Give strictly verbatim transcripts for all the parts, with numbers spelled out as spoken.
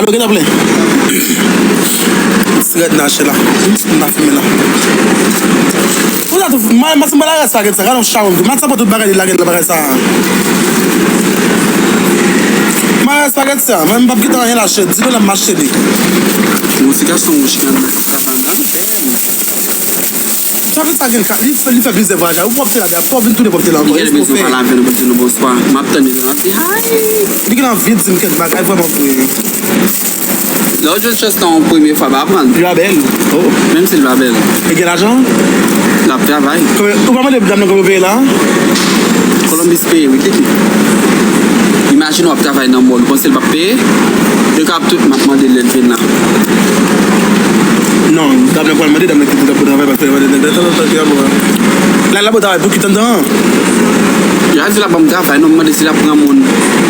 Yo, gen nan plen. Sigarèt nan achte la. M pa fimen la. Pou sa tou, ma, ma, se malere sa, gen sa. Gade yon chawonm. Mat sa pran tout bagay li lage nan bagay sa. Malere sa, gen sa. Mwen, m p ap kite anyen la, chè. Di dola m achte li. Yon ti gason wouj ki nan Sa fè sa gen ka, li fè, li fè plizyè vwayaj. Ou pwòpte la, fò vin tounen pwòpte la ankò. Li gen bezwen pale avè nou pou di nou bonswa. M ap tann li, m ap di, "Hi." Li gen anvi di m kèk bagay vrèman vre. Lè w jwenn chans lan yon premye fwa, pa aprann. Li pa bèl. Oh. Menm si li pa bèl. Li gen lajan? L ap travay. Konbyen, ou pa mande dam nan konbyen yo peye la? Columbus peye, wi, kiki. Imajine w ap travay nan mòl, ou panse l p ap peye? Yo ka ap tout m ap mande l lè l vin la. Non, dam nan pral mande, dam nan ki di l ap travay, paske l mande nèg la, tanzantan, ki ap pran. La, l ap travay pou ki tanzantan? Yo a di l ap ban m travay, non, m mande si l ap pran moun.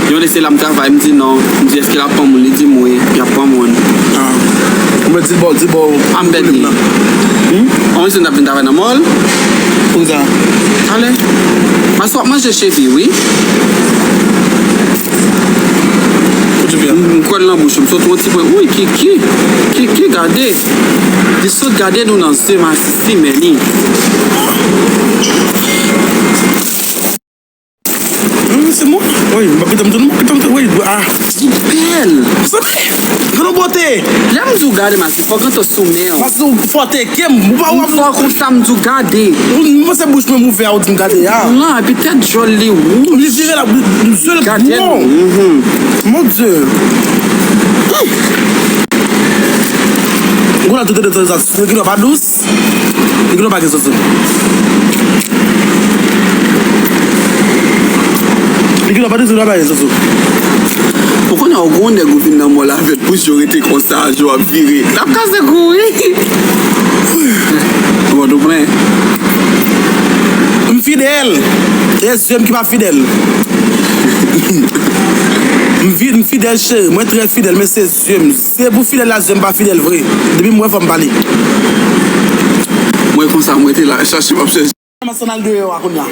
Yo mande si l ap travay, m di non. M di, èske l ap pran moun? Li di m wi, y ap pran moun. Ah. Ou mèt di l ba w, di l ba w. Ambèdi. Hmm? Ou mèt di l ap vin travay nan mòl? Pou sa. Talè. Mas w ap manje cheve, wi. Kote w ye? M, m kwè l nan bouch ou. M sot yon ti pwen. Wi, Kiki. Kiki, gade. Li sot gade nou nan zye, masisi, men li. Hmm, se mwen? Wi, m ap kite m tounen, m ap kite m tounen, wi, ah. Li bèl. Sote, gade yon bote. Lè m di w gade, masisi, fò granto sou men w. Masisi, ou fò teke m, ou pa wè m. Fò konsa m di w gade. Mwen se bouch mwen m ouvè a, ou di m gade a. Lan, epi tèt djòl li wouj. Li vire la, zye l bon. Mon Dieu. Gou la tout de zak, yo ki pa dous. Li gen dwa pa gen soso. Li gen dwa pa gen soso. Ou konnen, ou gon nèg ou vin nan mòl avè l, bouch yo rete konsa, je w ap vire. L ap kaze kou, wi. Ou konn ou plen. M fidèl. E zye m ki pa fidèl. M fi-, m fidèl, cheri. Mwen trè fidèl, men se zye m. Se pou fidèl la, zye m pa fidèl vre. Depi m wè, fò m pale. Mwen konsa, mwen te la, chache m ap chèche. Kòman sa n al deyò a kounye a?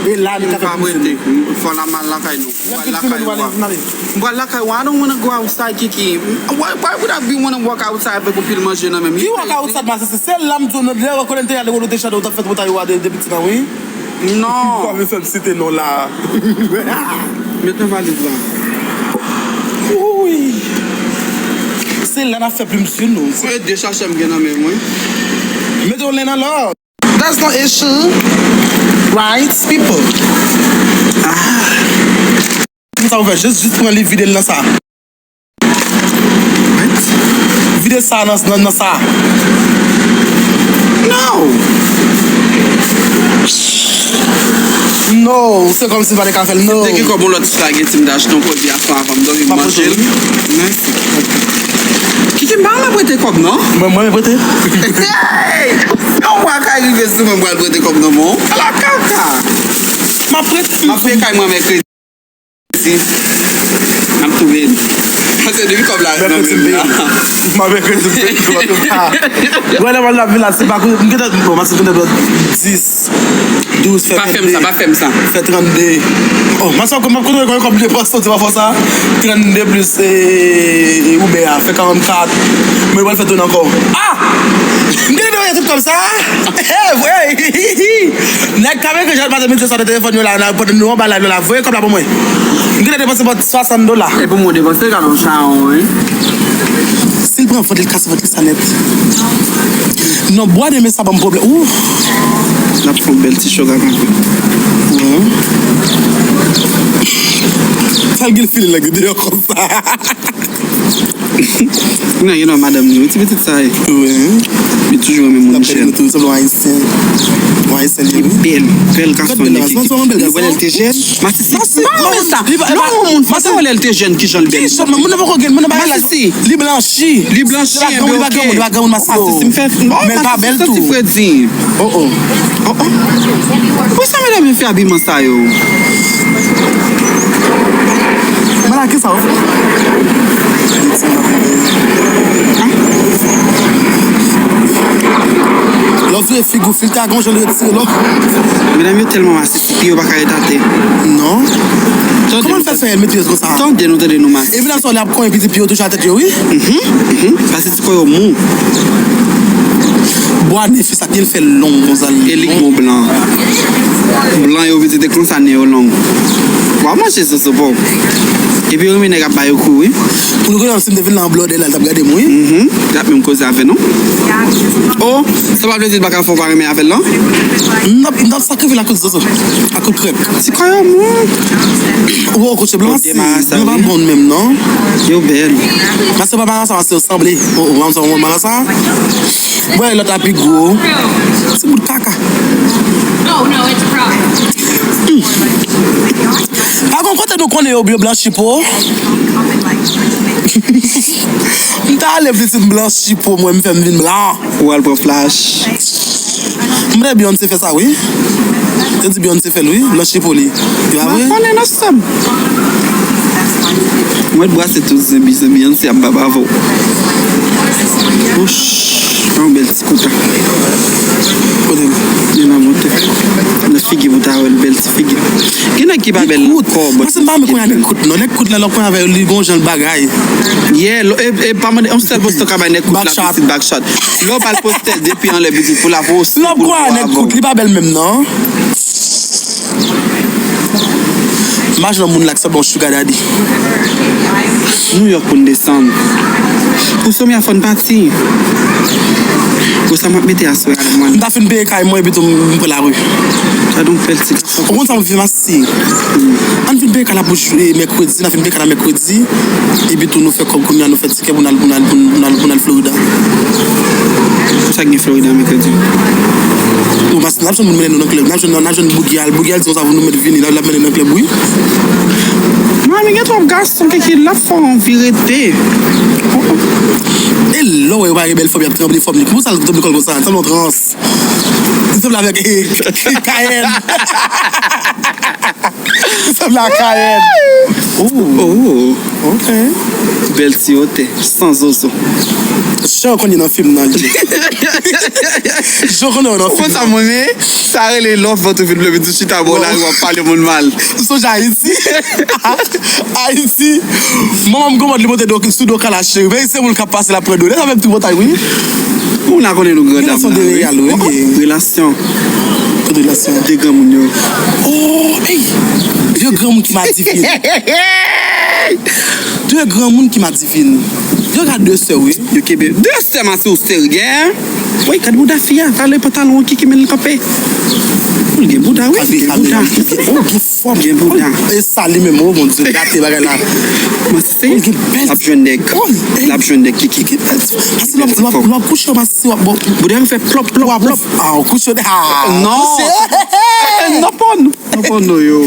E la, li ka fè plis. Fò n al lakay nou. M pral lakay ou a. M pral lakay ou a. I don't wanna go outside, Kiki. Why, why would I be wanna walk outside avèk yon pil manje nan men m? Ki walk outside, masisi? Se la m di w, lè w konnen te ale, ou te chante, ou t ap fè twotay ou a de, de piti nan, wi. Non. Ou pa vle fè m site non la. Met nan valiz la. Wi. Se la n ap fè plim sou nou. Se de sachè m gen nan men mwen. Mete yon len nan lò. That's no issue. Right, people? Ah. Sa ou fè, jis, jis pran li, vide l nan sa. Vide sa nan, nan, nan sa. No! No, se kòmsi m pa te ka fè l, no. Te gen kòb yon lòt frag, ti m t achte yon pwodui aswè avan m dòmi, m manje l. Mèsi. Kiki, m pa renmen prete kòb, non. Mwen, mwen prete. Hey! Yon mwa ka rive sou mwen, m pral prete kòb nan men w. Ala kaka! M ap prete. M ap fè kay mwen mèkredi. N ap twouve l. Paske depi kòb la nan men m la. M ap mèkredi m peye kòb la. Wè, lè m al nan vila, se pa kou, m gentan, bon, m ap gentan dis, douz, fè trannde. Pa fè m sa, pa fè m sa. Fè trannde. Oh, m ap konn, m ap konn kòb depanse, ou di pa fò sa. Trannde plis, e, e, Uber a, fè karannkat. Mwen pral fè tounen ankò. Ah! M gentan depanse tout kòb sa. Hey, hey. Nèg k ap ekri Jacques Martin Michel sa nan telefòn yo la, nan, pandan nou anba live yo la, voye kòb la pou mwen. M gentan depanse bò swasant dola. E pou mwen depanse, gade yon chawon, wi. Si l pran vant li, l kase vant li sa nèt. Non, bwa de men sa ban m pwoblèm. Ouf. L ap fè yon bèl ti chòk ak anpil. Wi. Sa l gen file lè gen deyò konsa. Nan, you know, madanm li, wi, ti pitit sa ye. Wi. Li toujou renmen moun jèn. Li sanble yon ayisyen. Yon ayisyen li ye, wi. Bèl, bèl gason li ye. Li wè lè l te jèn. Masisi, pa wè sa. Non, yon moun fò te wè lè l te jèn, kijan l bèl. Kijan, moun nan poko gen, moun nan pa gen laj. Masisi. Li blanchi. Li blanchi, li pa granmoun, li pa granmoun, Masisi. Masisi, m fè, oh, men l pa bèl tou. Fredi. Oh, oh. Oh, oh. Pou sa madanm yo fè abiman sa yo? Mwen la, ki sa w fè? Lè w vire figi w, filtè a gon jan l retire lò. Medam yo tèlman masisi, pye yo pa ka ret atè. Non. Kòman l fè fè mete yo konsa? Tande nou, tande nou, mas. Epi nan sa, l ap konyen pitit pye yo touche a tèt yo, wi. Mhm, mhm. Paske ti kò yo mou. Bwa nef sa, ki l fè long konsa, l e lig bon blan. Blan yo vin di te konsa, nen yo long. W ap manje zozo pa w. Epi yo renmen nèg ap ba yo kou, wi. Pou nou konnen si m te vin la an blòdè la, l t ap gade m, wi. Mhm. L ap menm koze avè nou. Oh, sa pa vle di l pa ka fè w pa renmen avè l, non? N ap, n ap sakrifiye l akoz zozo. Akoz krèk. Ti kò yo mou. Ou wè, kouche blan si. Blan pa bon menm, non. Yo bèl. Mas yo pa marasa, mas yo sanble. O, o, mas yo marasa. Bon, lòt la pi gwo. Ti bout kaka. Hmm. Pa gon kote nou konnen yo, yo blanchi po. M ta ale pitit m blanchi po mwen, m fè m vin blan. Ou al pran flash. M wè Beyoncé fè sa, wi. Yo di Beyoncé fè l, wi. Blanchi po li. E pa vre? Mwen konnen nan sèm. Mwen brase tout zenbi, zenbi an se ap baba avè w. Ouch, yon bèl ti kouta. Kote l? Li nan montè. Nan figi pou ta wè l, bèl ti figi. Gen nèg ki pa bèl nan kò, but. Mwen se m pa renmen konyen nèg kout, non. Nèg kout la, lè w konyen avè yo, li gon jan l bagay. Yeah, lo- e, e pa mande, yon sèl poste ka bay nèg kout la, pitit back shot. Lè w pa l poste depi anlè pitit pou la poste. Lè w konyen nèg kout, li pa bèl menm, non. Imajine yon moun la ki sanble yon sugar daddy. New York pou n desann. Pou somè a fò n pati. Pou sa m ap mete aswè a, mwen. M ta fin peye kay mwen epi tou m pran lari. Sa donk bèl ti gason. Ou konn sa m vin masi. Ann fin peye kay la pou jou- mèkredi, n a fin peye kay la mèkredi. Epi tou nou fè kòb kounye a, nou fè tikè pou n al, pou n al, pou n al, pou n al Florida. Sa k gen Florida mèkredi? Nou pas, n ap jwenn moun mennen nou nan klèb. N ap jwenn, n ap jwenn Bougie al. Bougie al di konsa pou nou mèt vini. L ap, l ap mennen nou nan klèb, wi. Mami, gen twòp gason ki, ki l ap fè w anvi rete. E lè w wè yo pa gen bèl fòm, y ap tranble fòm li. Pou sa l tranble kò l konsa? L sanble yon trans. Li sanble avèk, eh, Kayèn. Li sanble a Kayèn. Oh. Oh. Ok. Bèl ti wotè, san zozo. Jan w konn nan fim nan, Dje. Jan w konn nan fim nan. Ou konn sa mwen renmen? Sa rele love vant ou vin leve tou chita bò lari w ap pale moun mal. M sonje Ayiti. Ayiti. Manman m gon mòd li monte do, sou do kalash, cheri. Men se moun k ap pase l ap pran do. Lè sa fè m tripotay, wi. Ou la konnen nou grandam la, wi. Relasyon de reyal, wi. Relasyon. Relasyon. De granmoun yo. Oh, hey. De granmoun ki madivin. De granmoun ki madivin. Yo gade de sè, wi. Yo kenbe de sè, masi, ou serye? Wi, gad bouda fi a, pale pantalon ki, ki men l kanpe. Ou gen bouda, wi, gen bouda. Oh, gen fòm. Gen bouda. E sa li menm, oh mon Dieu, gate bagay la. Mwen se, l ap jwenn nèg. L ap jwenn nèg ki, ki, ki. Pase l ap, l ap, l ap kouche, pase si w ap bon. Bouda yo fè plòp, plòp, plòp. Ah, w kouche, ah, non. Non, pa nou. Non, pa nou, yo.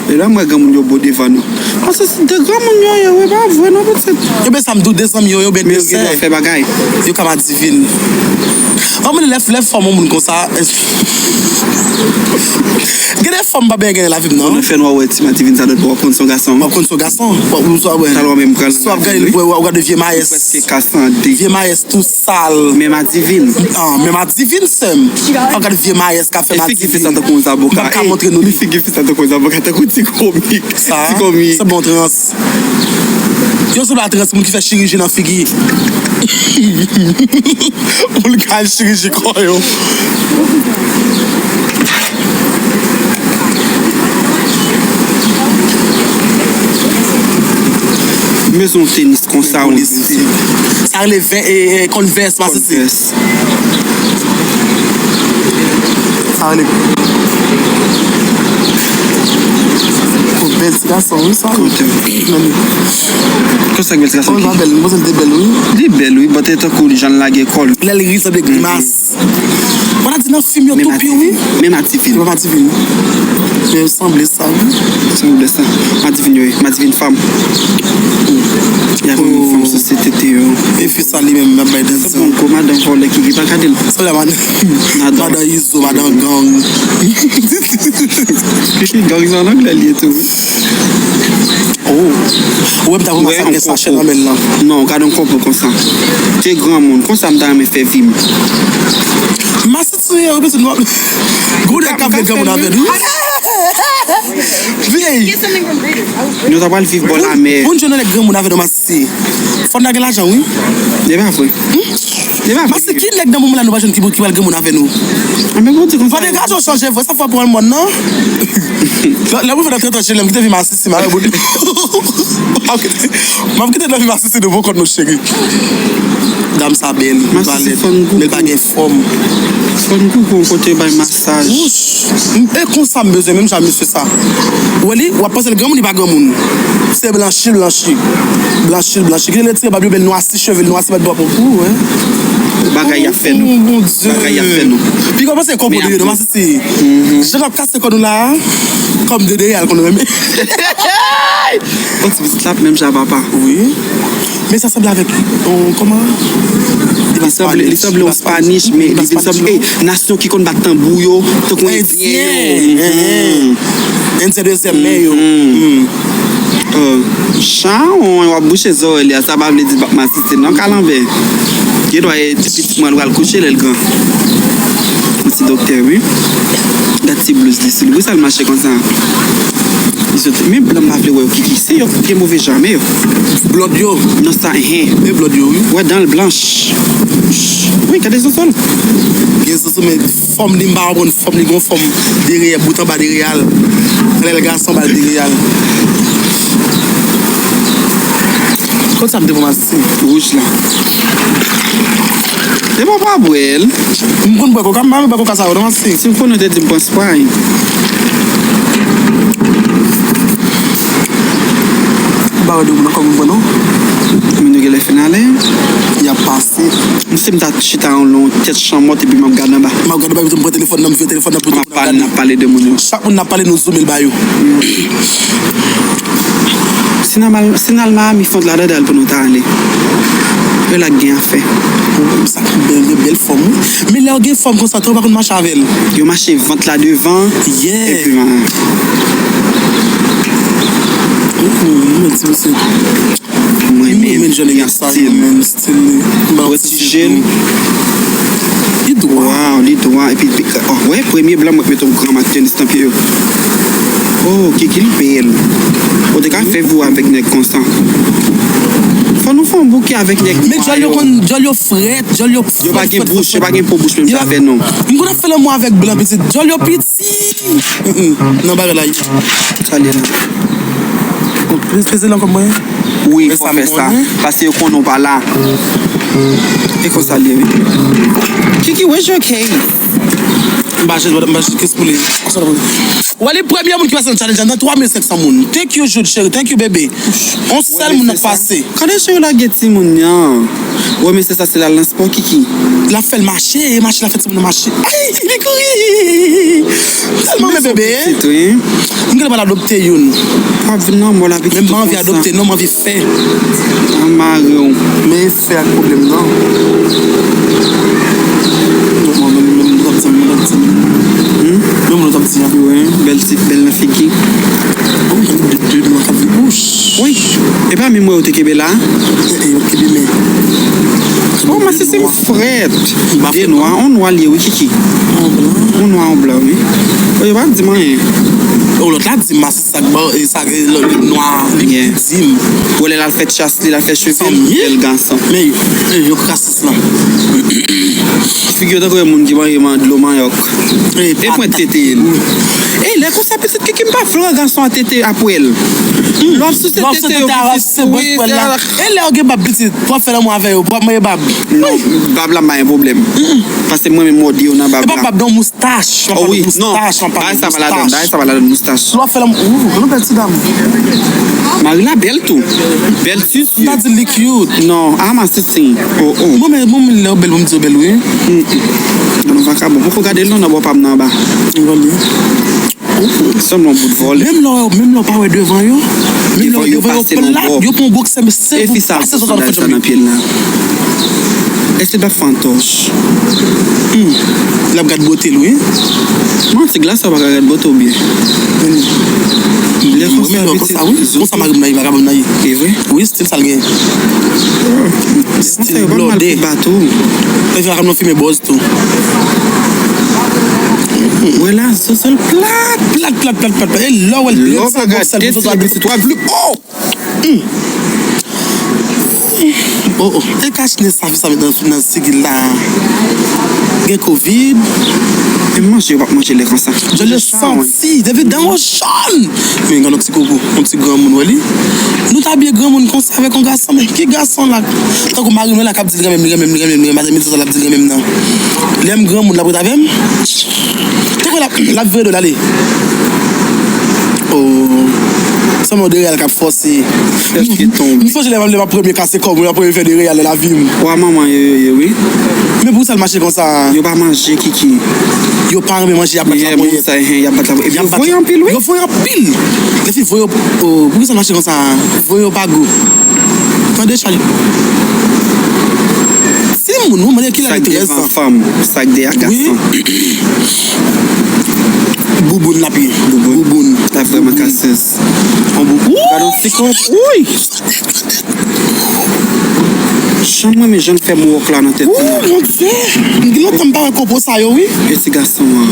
E la, mwen, granmoun yo bo devan nou. Paske se de granmoun yo ye, wi, pa vre, non, pitit. Ebyen, sa m di w, de zanmi yo, yo bèl de sè. Men yo gen dwa fè bagay. Yo ka madivin. An, mwen, lè, lè fòm yon moun konsa, gen de fòm pa byen gen nan lavi m, non. Nan fè nwa wè ti madivin sa dòt, w ap konn se yon gason. W ap konn se yon gason. W ap, w ap, w ap, talè w menm pral nan lavi l, wi. W ap gade vye mayès. Prèske ka san de. Vye mayès tou sal. Men madivin. Ah, men madivin, sè m. W ap gade vye mayès k ap fè madivin. E figi fi sa tankou yon zaboka. M ap ka montre nou li. Figi fi sa tankou yon zaboka, tankou ti komi. Sa, ti komi. Se bon trans. Yo se pa trans moun ki fè chiriji nan figi. Pou l ka al chiriji kò yo. M bezwen yon tenis konsa, ou li. Sa rele ven-, e, e, Converse, pa sisi. Converse. Sa rele. Ou bèl ti gason, wi, sa. Kote? Nan li. Konsa bèl ti gason ki? Oh, li pa bèl, li bèl, wi. Li bèl, wi, but e tankou li jan l lage kò l. Lè l ri, sanble grimas. Mwen ta di nan fim yo tou pi, wi. Men madivin. Men madivin. Men yo sanble sa, wi. Sanble sa. Madivin yo ye. Madivin fanm. Y ap vin fanm sosyete yo. E fi sa li menm, l ap bay dans. Se bon, gwo madanm vòlè ki, ki pa gade l. Sanble a madanm. Madanm. Madanm Izo, madanm gang. Gang sa an anglè li ye tou, wi. Oh. Ou wè m ta kòmanse ak gen sachè nan men l lan. Non, gade yon kòpou konsa. De granmoun, konsa m ta renmen fè vi m. Masi ti yo, ou bezwen nou. Gwo nèg k ap fè granmoun avè nou. Vini. Nou ta pral viv bò lamè. Pou n jwenn yon nèg granmoun avè nou, Masisi. Fò n ta gen lajan, wi. E pa vre. E pa vre. Masisi, ki nèg nan moman la nou pa jwenn ki, ki pral granmoun avè nou? A, men bon, di konsa. Fò te gason chanje vre, sa fò pran mòn, non? Lè, lè mwen fè nan trant an, cheri, m kite vi Masisi, m ale bout. M ap kite, m ap kite nan vi Masisi, nou poko nou, cheri. Dam sa bèl, li valè, men li pa gen fòm. Fò n gougo yon kote bay masaj. Wouch! E konsa m bezwen, menm jan mesye sa. Ou wè li, w ap panse l granmoun, li pa granmoun. Se blanchi l blanchi. Blanchi l blanchi. Kite l retire bab yo, bèl nwasi cheve l, nwasi bèl bò pou ou, hein. Bagay y ap fè nou. Oh, mon Dieu. Bagay y ap fè nou. Piga w panse konpò nou ye, non, Masisi. Jan n ap kase kò nou la a, kòm de deyal konn renmen. Bon, ti pitit la ap menm jan a papa. Wi. Men sa sanble avèk, oh, kòman? Li sanble, li sanble yon Spanish, men li vin sanble, ey, nasyon ki konn bat tanbou yo, tankou Endyen yo. Endyen, mhm. Endyen dezyèm men yo. Mhm. Oh, chawon, w ap bouche zòrèy li a, sa pa vle di l p ap masisi, non, kalanbè. Gen dwa e ti pitit mwen, l pral kouche lè l gran. Yon ti doktè, wi. Gad ti blouz li sou li. Poukisa l mache konsa? Li soti. Men blan m pa vle wè yo, Kiki. Se yo ki gen move jan, men yo. Blond yo. Non, sa, hen. Men blond yo, wi. Wè dan l blanch. Wi, gade soso l. Gen soso, men fòm li, m pa konprann fòm li, gon fòm deriyè, bout anba deriyè a l. Lè l gason, ba l deriyè a l. Kot sa m te pran masisi? Wouj la. Depi w pa bwè l. M konn bwè koka, m pa renmen bwè koka sa yo, non, masisi. Si m konnen, w te di m pran Sprite. Ou pa wè de moun ankò moun pran, non? Moun yo genlè fin ale. Y ap pase. M si m ta chita yon lon tèt chanmòt epi m ap gade anba. M ap gade anba, epi tou m pran telefòn nan, m vire telefòn nan pou tout moun ap gade. N ap pale de moun yo. Chak moun n ap pale, nou zoome l ba yo. Si n al, si n al Miami, fò n t la dada l pou nou ta ale. Yo la gen afè. Sa ki bèl, gen bèl fòm, wi. Men lè yo gen fòm konsa, tou yo pa konn mache avè l. Yo mache vant la devan. Yeah. Epi, mwen ti mesye. Mwen menm, men jan li gen stil, men stil li. Bwè ti je l. Li dwa. Waw, li dwa. Epi, epi, oh, wè, premye blan mwen mete yon gran mak tenis nan pye yo. Oh, Kiki l bèl. Ou te ka fè vou avèk nèg konsa. Fò nou fè yon bouke avèk nèg nwa yo. Men djòl yo konn, djòl yo frèt, djòl yo frèt. Yo pa gen bouch, yo pa gen po bouch menm jan avè nou. M konn ap fè lanmou avèk blan pitit. Djòl yo piti. Nan bagay la, ye. Sa li ye la. Peze l ankò mwen. Wi, fò fè sa. Paske yo konnen w pa la. E konsa l ye, wi. Kiki, where's your case? M pa jwenn, m pa jwenn case pou li. Wè, li premye moun ki pase nan challenge la, nan twa mil senk san moun. Thank you, Jude, cheri. Thank you, bebe. On sèl moun nan pase. Kande cheri lage timoun nan. Wè, mesye sa, se la nan spò, Kiki. L ap fè l mache, e mache, l ap fè timoun nan mache. Ay, li kouri! Tèlman men bebe. M genlè pral adopte youn. W ap vin nan mò la, pitit. Men m pa anvi adopte, non, m anvi fè. An mare w. Men fè ak pwoblèm nan. Mwen menm, menm nou t ap di, menm nou t ap di. Hmm? Menm nou t ap di, an. Wi, bèl tit, bèl nan figi. Wi, de, de, nou t ap di, ouch. Wi. E pa menm mwen ou te kenbe la? E, e, yo kenbe men. Oh, masisi m frèt. De nwa, on nwa li ye, wi, Kiki. On blan. On nwa, on blan, wi. Oh, yo pa di m anyen. Oh, lòt la di m, masisi sa k ba, e sa, e lòt li nwa, li di m. Wè lè l al fè chas li, l al fè cheve l, bèl gason. Men, men yo krasis la. Figi yo tankou yon moun ki manje man dlo manyòk. E pwent tete l. E lè konsa pitit Kiki m pa vle wè gason an tete apwèl. Lè w ap souse tete yo pitit. Wi, se la. E lè yo gen bab pitit, w ap fè lanmou avè yo, w ap manje bab. Non, bab la m pa gen pwoblèm. Paske mwen menm mòde yo nan bab la. E pa bab non, moustach. Oh wi, non. Bagay sa pa ladan, bagay sa pa ladan moustach. Lè w ap fè lanmou, ou, nou bèl ti dam. Mari la bèl tou. Bèl ti. M ta di li cute. Non, a masisi. Oh, oh. Mwen menm, mwen menm lè w bèl, mwen m di w bèl, wi. Mm, mm. Nan vakabon. Poko gade l non, nan bò pa m nan anba. Sanble yon bout vòlè. Menm lè, menm lè w pa wè devan yo. Menm lè w devan yo plat, yo pran yon boksè, men se pou pase sou sa nan pye l la. Èske l pa fè antòch? Hmm. L ap gad bote l, wi. Manti, glas sa pa ka gad bote w byen. Lè konsa, pitit. Konsa mari m nan ye, vakabon nan ye. E vre? Wi, stil sa l gen. Stil blòdè. Epi vakabon nan fimen bòz tou. Wè la, sòsèl plat. Plat, plat, plat, plat, plat. E lè w wè l byen sa, bòksè l, bòksè l, bòksè l, oh! Mm. Oh, oh. E kach nez sa, sa met nan, nan sigil la. Gen kovid. E manje, yo p ap manje lè konsa. Je le santi. Depi dan yo jòn. Men gen yon ti koko, yon ti granmoun, wè li. Nou t abiye granmoun konsa avèk yon gason, men ki gason la? Tankou mari mwen la k ap di l renmen m, li renmen m, li renmen m, li renmen m, madanm li tout sa l ap di l renmen m nan. Lè m granmoun, l ap ret avè m? Tankou l ap, l ap vire do l ale. Oh. Sanble yon dereyal k ap fòse. Èske tonbe? M sonje lè m, lè m ap premye kase kò mwen, m ap premye fè dereyal nan lavi m. Wa manman yo, yo, yo, wi. Men poukisa l mache konsa? Yo pa manje, Kiki. Yo pa renmen manje, y ap bat laponyèt. Moun sa, hen, y ap bat laponyèt. Epi yo voye anpil, wi. Yo voye anpil. Lè fi voye yo, oh, poukisa l mache konsa? Voye yo pa gou. Tande, Charlie. Timoun, ou mande ki lè trèz an. Sa k devan fanm, sa k dèyè gason. Wi. Bouboun l ap ye. Bouboun. Bouboun. L ap vrèman kasez. Yon bou-, gade yon ti kòb. Wouy! Jan mwen, men jan l fè mouwòk la nan tèt mwen. Wouy, Bondye! M gen lontan m pa wè konpo sa yo, wi. E ti gason an.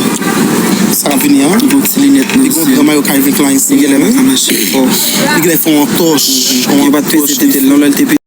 Sa k ap vini an? Li gen yon ti linèt nan zye. Li gen yon gran mayo Calvin Klein. Li genlè pa ka mache fò. Li genlè fè yon antòch. Yo pa t peze tete l non, lè l te